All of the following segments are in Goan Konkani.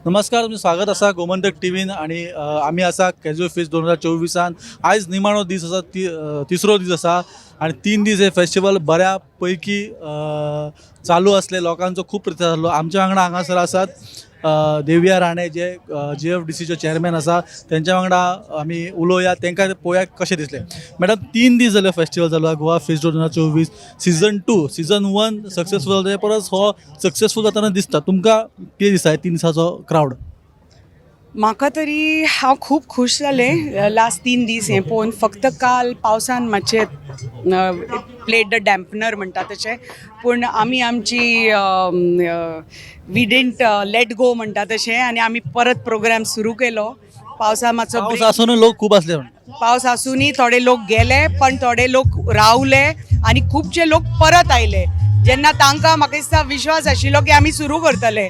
नमस्कार, तुमचें स्वागत आसा गोमंतक टिवीन आनी आमी आसा कॅज्यू फेस्ट 2024आन. आयज निमाणो दीस आसा, ती तिसरो दीस आसा आनी 3 दीस हे फेस्टिवल बऱ्या पैकी चालू आसले. लोकांचो खूब प्रतिसाद आसलो. आमच्या वांगडा हांगासर आसात देविया राणे, जे जीएफडीसीचे चेअरमॅन आसा. तेंच्या वांगडा आमी उलोवया, तांकां पळोवया कशें दिसलें. मॅडम, 3 दीस जाले फेस्टिवल चालू आसा, Goa fest 2024 season 2. Season 1 successful जाता, परस हो सक्सेसफूल जाताना दिसता. तुमकां कितें दिसता 3 दिसाचो क्रावड? म्हाका तरी हांव खूब खूश जालें लास्ट 3 दीस हें पळोवन. फक्त काल पावसान मातशें प्लेड the डॅम्पनर म्हणटा तशें, पूण आमी आमची we didn't let go म्हणटा तशें आनी आमी परत प्रोग्राम सुरू केलो. पावसा मातसो पावस break. आसून लोक खूब आसले म्हणून. पावस आसूनय थोडे लोक गेले, पण थोडे लोक रावले आनी खुबशे लोक परत आयले, जेन्ना तांकां म्हाका दिसता विश्वास आशिल्लो की आमी सुरू करतले,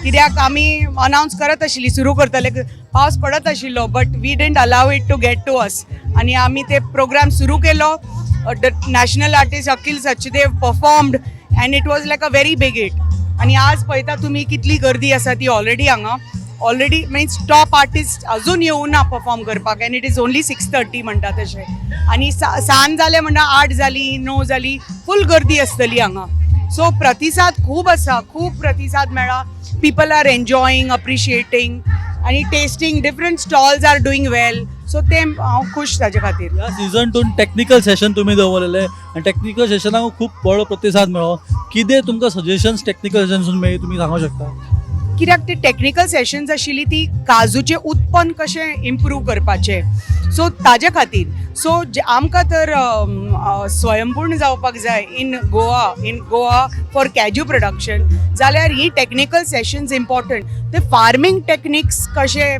कित्याक आमी अनावन्स करत आशिल्ली सुरू करतले. पावस पडत आशिल्लो, but we didn't allow it to get to us आनी आमी ते प्रोग्राम सुरू केलो. The national artist Akhil Sachdev performed and it was like a very big hit. आनी आज पळयता तुमी कितली गर्दी आसा ती ऑलरेडी हांगा. ऑलरेडी मिन्स टॉप आर्टिस्ट अजून येवना ना परफॉर्म करपाक and it is only 6:30 म्हणटा तशें आनी सांज जालें म्हणटा, 8 जाली, 9 जाली, फूल गर्दी आसतली हांगा. सो प्रतिसाद खूब आसा, खूब प्रतिसाद मेळ्ळा. People are enjoying, appreciating आनी tasting. Different stalls are doing well, so तें हांव खूश ताजे खातीर. ह्या सीझन 2 टॅक्निकल सेशन तुमी दवरलेले आनी टॅक्निकल सेशनाक खूब बरो प्रतिसाद मेळ्ळो. कितें तुमकां सजेशन्स टॅक्निकल सेशनसून मेळ्ळी, तुमी सांगूंक शकता? कित्याक ती टॅक्निकल सेशन्स आशिल्ली ती काजूचें उत्पन्न कशें इम्प्रूव करपाचें, सो ताजे खातीर. सो आमकां तर स्वयंपूर्ण जावपाक जाय in Goa for cashew production जाल्यार ही टॅक्निकल सेशन्स इम्पॉर्टंट. ते फार्मींग टॅक्निक्स कशे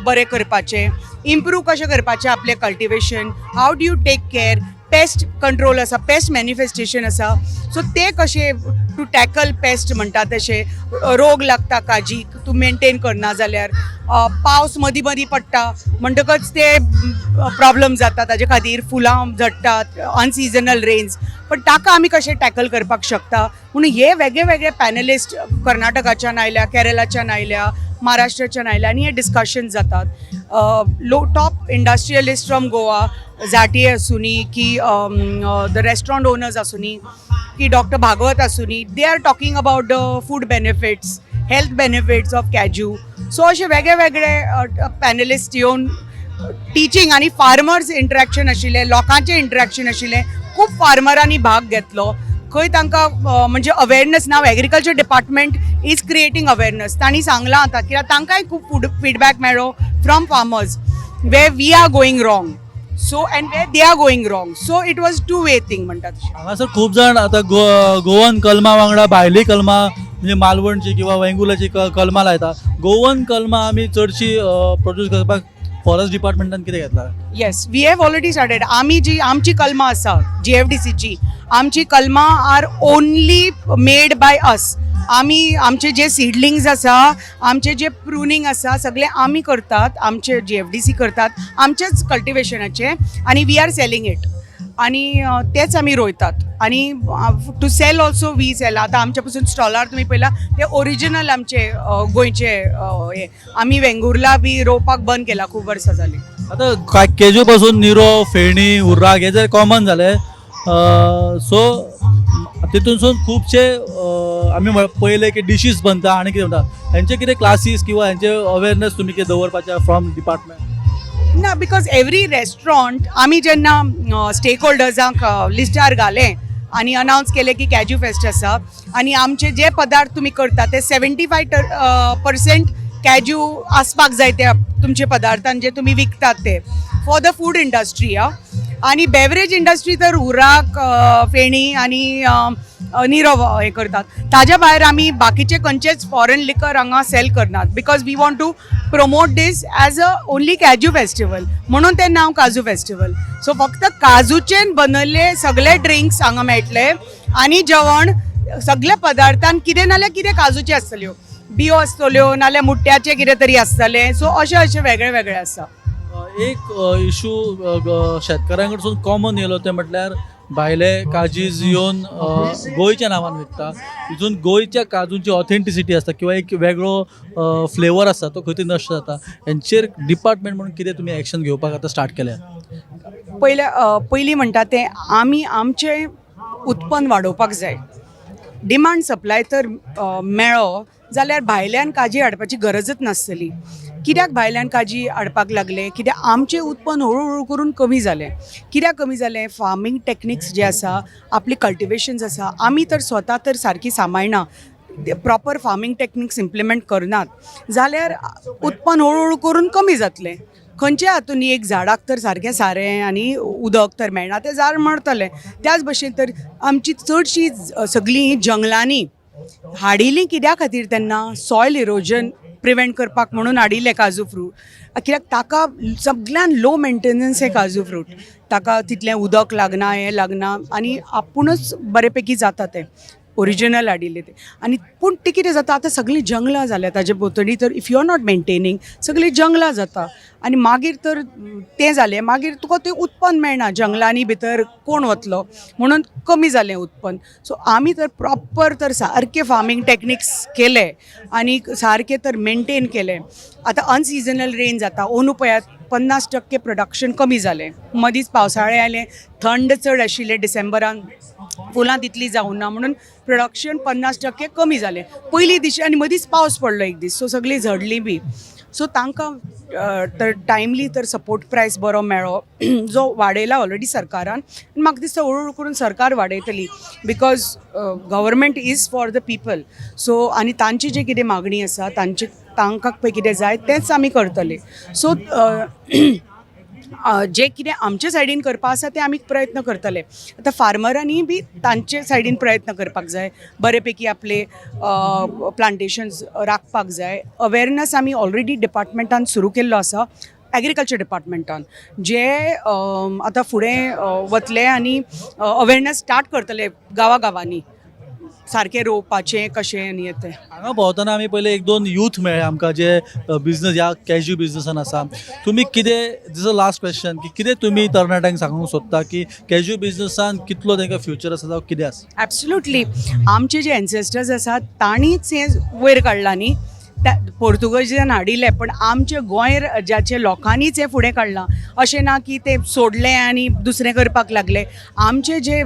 बरे करपाचे, इम्प्रूव कशें करपाचें आपलें cultivation, how do you take care, pest control आसा, पेस्ट मॅनिफेस्टेशन आसा, सो ते कशे टू टॅकल पेस्ट म्हणटा तशें. रोग लागता काजीक तूं मेंटेन करना जाल्यार. पावस मदीं मदीं पडटा म्हणटकच ते प्रॉब्लम जाता, ताजे खातीर फुलां झडटात, अनसिजनल रेन्स, पण ताका आमी कशें टॅकल करपाक शकता म्हणून हे वेगळे वेगळे पॅनलिस्ट कर्नाटकाच्यान आयल्या, केरलाच्यान आयल्या, महाराष्ट्राच्यान आयल्या आनी हे डिस्कशन जातात. लो टॉप इंडस्ट्रियलिस्ट फ्रॉम गोवा, जाटिये आसूनी की the restaurant owners आसूनी की डॉक्टर भागवत आसूनी, they are talking about the food benefits, health benefits of cashew. So अशे वेगळे वेगळे पॅनलिस्ट येवन टिचींग आनी फार्मर्स इंट्रॅक्शन आशिल्लें, लोकांचें इंट्रॅक्शन आशिल्लें. खूब फार्मरांनी भाग घेतलो खंय तांकां म्हणजे awareness. Now agriculture department is creating awareness. तांणी सांगलां आतां, कित्याक तांकांय खूब फूड फिडबॅक मेळ्ळो from farmers where we are going wrong, so and where they are going wrong, so it was two way thing म्हणटा तशें. हांगासर खूब जाण आतां गोवन कलमा वांगडा भायली कलमां, म्हणजे मालवणची किंवा वेंगुर्ल्याची कलमां लायता. गोवन कलमां आमी चडशी प्रोड्यूस करपाक फॉरेस्ट डिपार्टमेंटान कितें घेतला? Yes, we have already started. आमी जी आमची कलमां आसा जीएफडीसीची, आमची कलमां are only made by us. आमी आमचे जे सिडलिंग्स आसा, आमचे जे प्रुनींग आसा, सगळे आमी करतात, आमचे जीएफडीसी करतात, आमचेच कल्टिवेशनाचे आनी we are selling it आनी तेच आमी रोयतात आनी to sell also we sell. आतां आमच्या पासून स्टॉलार तुमी पळयला ते ओरिजिनल आमचे गोंयचे हे आमी वेंगुर्ला बी रोवपाक बंद केला, खूब वर्सां जालीं. आतां काय केजू पासून निरो, फेणी, हुर्राक हे जे कॉमन जाले, सो तितूनसून खुबशे आमी पळयले की डिशीज बनता आनी कितें म्हणटा. हेंचे कितें क्लासीस किंवा हेंचे अवेरनेस तुमी कितें दवरपाचें फ्रॉम डिपार्टमेंट? ना, because every restaurant, आमी जेन्ना स्टेक होल्डर्सांक लिस्टार घालें आनी अनावन्स केलें की कॅज्यू फेस्ट आसा आनी आमचे जे पदार्थ तुमी करता ते 75% कॅज्यू आसपाक जाय त्या तुमचे पदार्थान जे तुमी विकतात ते, फॉर the food industry आ. आनी बेवरेज इंडस्ट्री तर हुर्राक, फेणी आनी निरो हे करतात. ताज्या भायर आमी बाकीचे खंयचेच फॉरेन लिकर हांगा सेल करनात, because we want to promote this as a only cashew festival, म्हणून तें नांव काजू फेस्टिवल. सो फक्त काजूचेन बनयल्ले सगळे ड्रिंक्स हांगा मेळटले आनी जेवण सगल्या पदार्थान कितें नाल्यार कितें काजूचे आसतल्यो, बियो आसतल्यो, नाल्यार मुट्ट्याचें कितें तरी आसतलें. सो अशें अशें वेगळे वेगळे आसा. एक इशू शेतकारां कडसून कॉमन येयलो ते म्हटल्यार भायले काजीज येवन गोंयच्या नांवान विकता. तितून गोंयच्या काजूंची ऑथेंटिसिटी आसता किंवा एक वेगळो फ्लेवर आसता, तो खंय तरी नश्ट जाता. हेंचेर डिपार्टमेंट म्हणून कितें तुमी एक्शन घेवपाक आतां स्टार्ट केल्या? पयलीं म्हणटा तें आमी आमचें उत्पन्न वाडोवपाक जाय. डिमांड सप्लाय तर मेळ्ळो जाल्यार भायल्यान काजी हाडपाची गरजच नासतली. कित्याक भायल्यान काजी हाडपाक लागले? कित्याक आमचें उत्पन्न हळू हळू करून कमी जालें. कित्याक कमी जालें? फार्मींग टॅक्निक्स जे आसा, आपली कल्टिवेशन्स आसा, आमी तर स्वता तर सारकी सांबाळना, प्रॉपर फार्मींग टॅक्निक्स इम्प्लिमेंट करनात जाल्यार उत्पन्न हळू हळू करून कमी जातलें. खंयच्या हातून एक झाडाक तर सारकें सारें आनी उदक तर मेळना, तें झाड मरतलें. त्याच भशेन तर आमची चडशीं सगळीं जंगलांनी हाडिल्लीं कित्या खातीर तेन्ना? सॉयल इरोजन प्रिवेंट करपाक म्हणून हाडिल्लें काजू फ्रूट, कित्याक ताका सगळ्यान लो मेंटेनन्स हें काजू फ्रूट. ताका तितलें उदक लागना, हें लागना आनी आपुणूच बरे पैकी जाता तें. ओरिजिनल हाडिल्लें तें. आनी पूण तें कितें जाता, आतां सगळीं जंगलां जाल्या ताजे भोंवतणी. तर if you are not maintaining, सगळीं जंगलां जाता आनी मागीर तर तें जालें, मागीर तुका तें उत्पन्न मेळना. जंगलांनी भितर कोण वतलो? म्हणून कमी जालें उत्पन्न. सो आमी तर प्रॉपर तर सारकें फार्मींग टॅक्निक्स केले आनी सारकें तर मेंटेन केलें. आतां अनसिजनल रेन जाता. अंदू पळयात, 50% प्रोडक्शन कमी जालें. मदींच पावसाळें आयलें, थंड चड आशिल्लें डिसेंबरान, फुलां तितलीं जावना म्हणून प्रोडक्शन 50% कमी जालें पयलीं दिशी. आनी मदींच पावस पडलो एक दीस, सो सगळीं झडलीं बी. सो तांकां तर टायमली तर सपोर्ट प्रायस बरो मेळ्ळो, जो वाडयला ऑलरेडी सरकारान. म्हाका दिसता हळू हळू करून सरकार वाडयतली, because government is for the people. So आनी तांची जी कितें मागणी आसा, तांचे तांकां पळय कितें जाय तेंच आमी करतले. सो जे कितें आमचे सायडीन करपा आसा तें आमी प्रयत्न करतले. आतां फार्मरांनी बी तांचे सायडीन प्रयत्न करपाक जाय, बरे पैकी आपले प्लांटेशन्स राखपाक जाय. अवेरनस आमी ऑलरेडी डिपार्टमेंटान सुरू केल्लो आसा, एग्रीकल्चर डिपार्टमेंटान, जे आतां फुडें वतले आनी अवेरनस स्टार्ट करतले गांवा गांवांनी, सारकें रोवपाचें कशें आनी तें. हांगा भोंवतना आमी पयले एक दोन यूथ मेळ्ळे आमकां, जे बिजनस ह्या कॅज्यू बिजनसान आसा. तुमी कितें, this a last question, की कितें तुमी तरणाट्यांक सांगूंक सोदता की कॅज्यू बिजनसान कितलो तांकां फ्युचर आसा जावं कितें आसा? ॲब्सोल्युटली. आमचे जे एन्सेस्टर्स आसात तांणीच हें वयर काडलां न्ही. त्या पोर्तुगेजान हाडिल्लें, पण आमचे गोंय राज्याचे लोकांनीच हें फुडें काडलां. अशें ना की ते सोडलें आनी दुसरें करपाक लागले. आमचे जे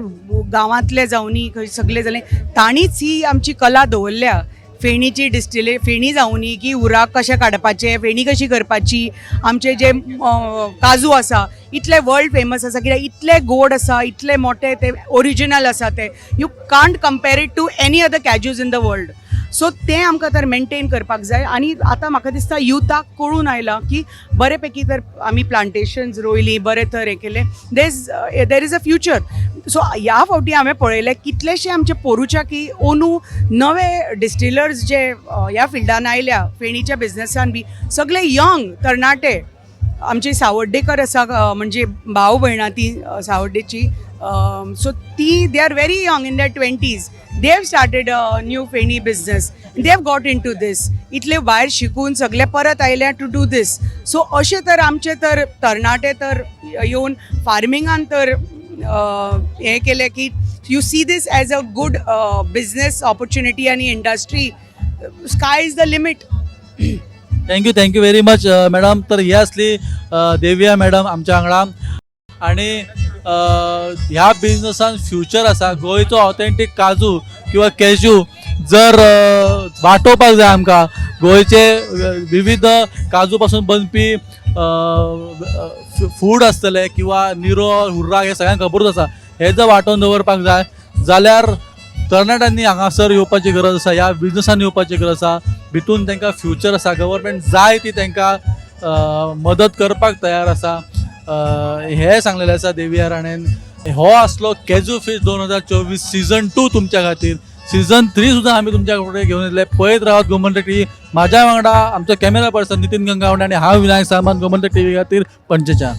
गांवांतले जावनी खंय सगळे जाले, तांणीच ही आमची कला दवरल्या. फेणीची डिस्टिले फेणी जावनी की हुर्राक कशें काडपाचें, फेणी कशी करपाची. आमचे जे काजू आसा, इतले वर्ल्ड फेमस आसा, कित्याक इतले गोड आसा, इतले मोठे ते ओरिजिनल आसा ते. You can't compare it to any other कॅज्यूज in the world. So तें आमकां तर मेंटेन करपाक जाय. आनी आतां म्हाका दिसता युथाक कळून आयलां की बरे पैकी तर आमी प्लांटेशन्स रोयलीं, बरें तर हें केलें, there is a future. So ह्या फावटी हांवें पळयलें कितलेशे आमचे पोरूच्या की अंदू नवे डिस्टिलर्स जे ह्या फिल्डान आयल्या, फेणीच्या बिजनसान बी, सगळे यंग तरणाटे. आमचे सावड्डेकर आसा, म्हणजे भाव भयणां ती सावड्डेची. सो ती they are very young, in their 20s they have started a new feni business. They have got into this. इतले भायर शिकून सगळे परत आयल्या टू do these. सो अशें तर आमचे तर तरणाटे तर येवन फार्मिंगान तर हें केलें की you see this as a good business opportunity आनी industry, sky is the limit. Thank you, thank you very much, madam. तर ही आसली देविया मॅडम आमच्या वांगडा. आनी ह्या बिजनसान फ्युचर आसा. गोंयचो ऑथेंटीक काजू किंवा कॅज्यू जर वांटोवपाक जाय आमकां, गोंयचे विविध काजू पासून बनपी फूड आसतले किंवा निरो, हुर्राक हे सगळ्यांक खबरूच आसा, हे जर वांटोवन दवरपाक जाय जाल्यार तरणाट्यांनी हांगासर येवपाची गरज आसा, ह्या बिजनसान येवपाची गरज आसा. भितून तांकां फ्युचर आसा. गव्हर्मेंट जाय ती तांकां मदत करपाक तयार आसा, हें सांगलेलें आसा देविया राणेन. हो आसलो कॅजू फेस्ट 2024 सीझन 2 तुमच्या खातीर. सीझन 3 सुद्दां आमी तुमच्या कडेन घेवन येतले. पळयत रावात गोमंतक टीव्ही. म्हाज्या वांगडा आमचो कॅमेरा पर्सन नितीन गंगावणे आनी हांव विनायक सामंत, गोमंतक टीव्ही खातीर पणजेच्यान.